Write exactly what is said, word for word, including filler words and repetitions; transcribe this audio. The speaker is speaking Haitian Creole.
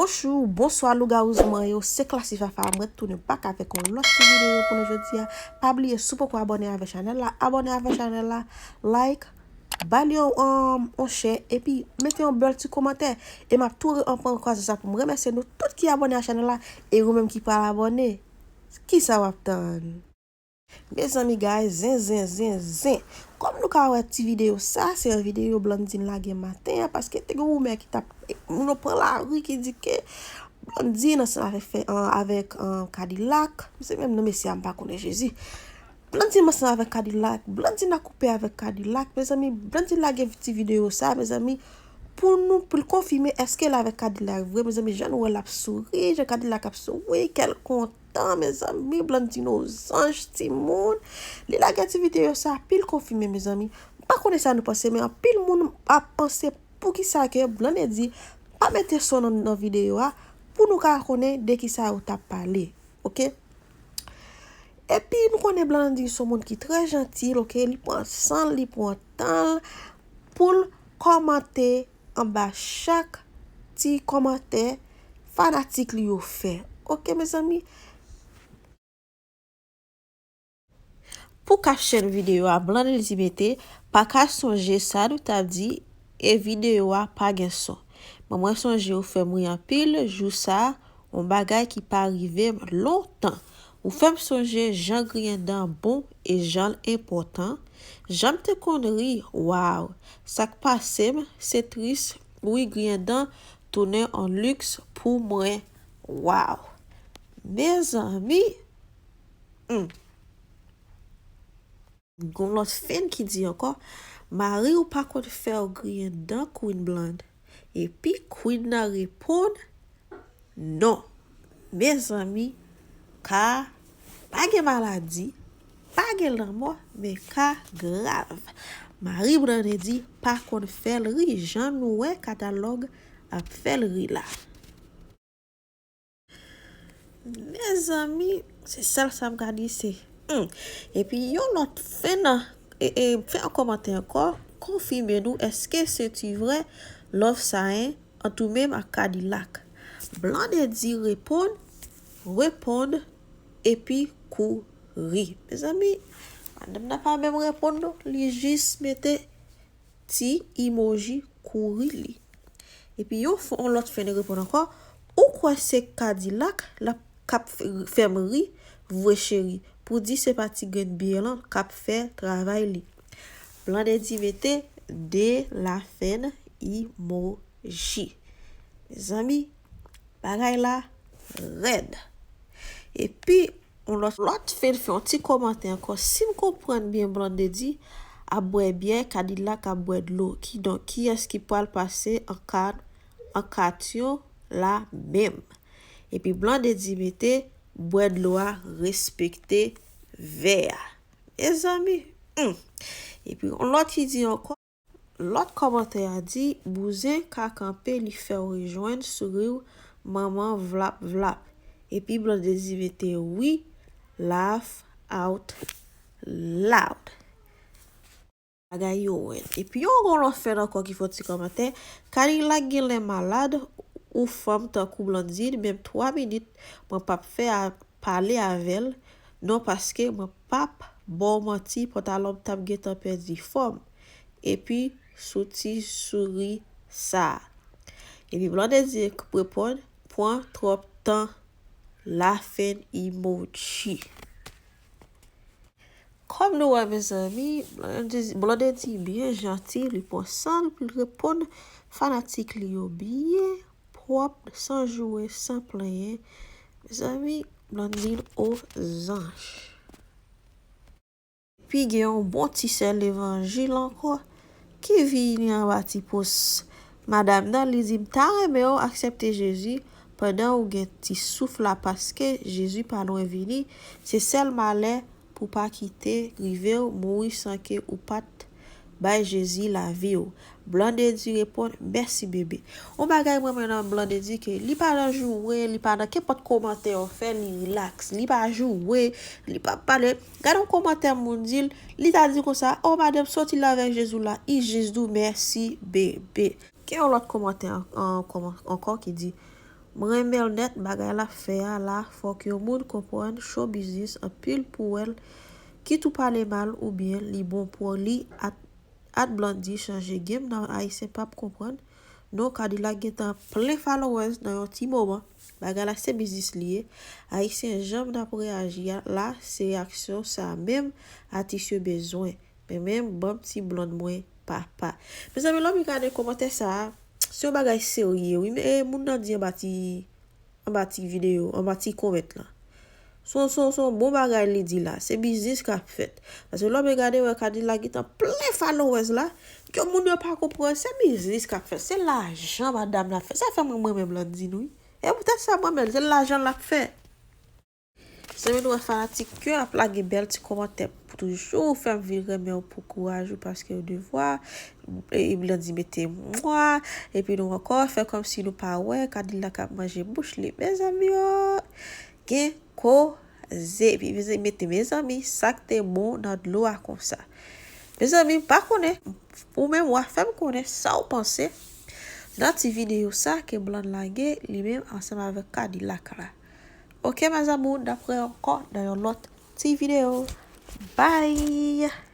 Bonjou, bonswa, lougawou zman yo, se Classy Fafa, mwen tounen back avèk yon lòt ti videyo pou nou jodi a. Pa bliye, si w poko abòne avèk chanèl la, abòne avèk chanèl la, like, ba li yon, um, yon share, epi mete yon bèl ti kòmantè. E m ap tou re-, anpran okazyon sa pou m remèsye nou tout ki abòne a chanèl la, e ou menm ki pral abòne, kisa w ap tann? Mezanmi, guys, zen, zen, zen, zen. Kòm nou ka wè ti videyo sa, se yon videyo Blandine lage maten an, paske te gen yon woumè ki t ap, moun yo pran lari ki di ke Blandine ansanm avèk fè, an, avèk, an, Kadilak. Se menm non mesye a, m pa konnen, Jezi. Blandine ansanm avèk Kadilak. Blandine ap koupe avèk Kadilak. Mezanmi, Blandine lage ti videyo sa, mezanmi, pou nou, pou l konfime èske l avèk Kadilak vre. Mezanmi, jan nou wè l ap souri, jan Kadilak ap souri, kè l kontan, mezanmi, Blandine ozanj, timoun. Li lage ti videyo sa, pou l konfime, mezanmi. M pa konnen sa nou panse, men anpil moun ap panse poukisa ke Blandedy pa mete son nan, nan videyo a, pou nou ka konnen de kisa yo t ap pale, oke? Epi nou konnen Blandedy se yon moun ki trè janti, oke? Li pran san l, li pran tan l pou l kòmante anba chak ti kòmantè fanatik li yo fè. Oke, mezanmi? Pou caption videyo a, Blandedy mete, pa ka sonje sa nou t ap di, e videyo a pa gen son. Men mwen sonje ou fè m ri anpil jou sa, yon bagay ki pa rive m lontan. Ou fè m sonje jan griyen dan bon e jan l enpòtan. Jan m te konn ri, waw, sa k pase m, se tris, wi, griyen dan tounen yon liks pou mwen, waw. Mezanmi, hmm. Gon lòt fan ki di ankò, mari w pa konn fè w griyen dan Queen Bland. Epi Queen nan reponn, non. Mezanmi, ka pa gen maladi, pa gen lanmò, men ka grav. Mari Blandedy pa konn fè l ri jan nou wè Kadilak ap fè l ri la. Mezanmi, se sèl sa m ka di se, hmm. Epi yon lòt fan nan, e, e, fè yon kòmantè ankò, konfime nou èske se ti vrè love sa en, an tou menm ak Kadilak. Blandedy reponn, reponn, epi kouri. Mezanmi, madanm nan pa menm reponn non, li jis mete ti emoji kouri li. Epi yon fo-, yon lòt fan reponn ankò, ou kwè se Kadilak l ap k ap f-, fè m ri vre cheri, pou di se pa ti grenn byen lan k ap fè travay li. Blandedy mete de la fan emoji. Mezanmi, bagay la rèd. Epi, yon lòt, lòt fan fè yon ti kòmantè ankò. Si m konprann byen, Blandedy ap bwè byè, Kadilak ap bwè dlo. Kidonk, kiyès ki pral pase an ka-, an katyon la menm? Epi Blandedy mete, bwè dlo a, respekte vè a. Mezanmi, hmm. Epi yon lòt ki di ankò, lòt kòmantè a di, bouzen ka kanpe, li fè w rejwenn souri w, manman vlap vlap. Epi Blandedy mete wi, laugh out loud. Bagay yo rèd. Epi yon gon lòt fan ankò ki fè yon ti kòmantè, Kadilak genlè malad, ou fanm tankou Blandedy, menm twa minit, mwen p ap fè a pale avè l, non, paske mwen p ap ba w manti, pantalon m t ap gentan pèdi fòm. Epi sou ti souri sa. Epi Blandedy reponn, pran twòp tan, la fan emoji. Kòm nou wè, mezanmi, Blandedy, Blandedy byen janti, li pran san l pou l reponn fanatik li yo byen pwòp, san joure, san plenyen. Mezanmi, Blandedy ozanj. Epi gen yon bon ti sè levanjil ankò ki vini anba ti pòs madanm nan, li di, m ta renmen w aksepte Jezi pandan ou gen ti souf la, paske Jezi pa lwen vini, se sèl malè pou pa kite rive w mouri san ke ou pa t bay Jezi lavi w. Blandedy reponn, mèsi bebe. Yon bagay mwen renmen nan Blandedy ke li pa nan joure, li pa nan kenpòt kòmantè yo fè, li rilaks. Li pa joure, li pa pale. Gade yon kòmantè moun di l, li ta di konsa, o madanm, soti la avèk Jezi w la, i jis di w mèsi bebe. Gen yon lòt kòmantè an-, an-, kòman-, ankò ki di, M renmen l nèt, bagay l ap fè a la, fòk yon moun konprann show business anpil pou wè l, kit ou pale mal oubyen li bon pou li. At, at Blandy chanje game nan, Ayisyen p ap konprann. Non, Kadilak gentan plen followers nan yon ti moman. Bagay la se biznis li ye. Ayisyen janm n ap reyaji a la, se reyaksyon sa menm atis yo bezwen. Men menm ban m ti blonde mwen papa. Mezanmi, lè w gade kòmantè sa a, se yon bagay serye wi. Men e, moun nan di anba ti, anba ti videyo, anba ti comment lan. Se yon, se yon, se yon bon bagay li di la. Se biznis k ap fèt. Paske lè w gade wè Kadilak gentan plen followers la. Ke moun yo pa konprann, se biznis k ap fèt. Se lajan madanm la fè. Sa fè mwen, mwen menm Blandy wi. E poutèt sa mwen menm, se lajan l ap fè. Zanmi nou wè fanatik yo ap lage bèl ti kòmantè pou toujou fè m vin renmen w pou kouraj ou paske w devwa. E Blandy mete mwa. Epi nou ankò fè kòmsi nou pa wè Kadilak ap manje bouch li. Mezanmi o. Gen koze. Epi mezanmi mete mezanmi sa k te bon nan dlo a konsa. Mezanmi m pa konnen. Ou menm w a fè m konnen sa w panse nan ti videyo sa ke Blandy lage li menm ansanm avèk Kadilak la. Ok mes amours, n ap wè ankò nan yon lòt ti videyo. Bye!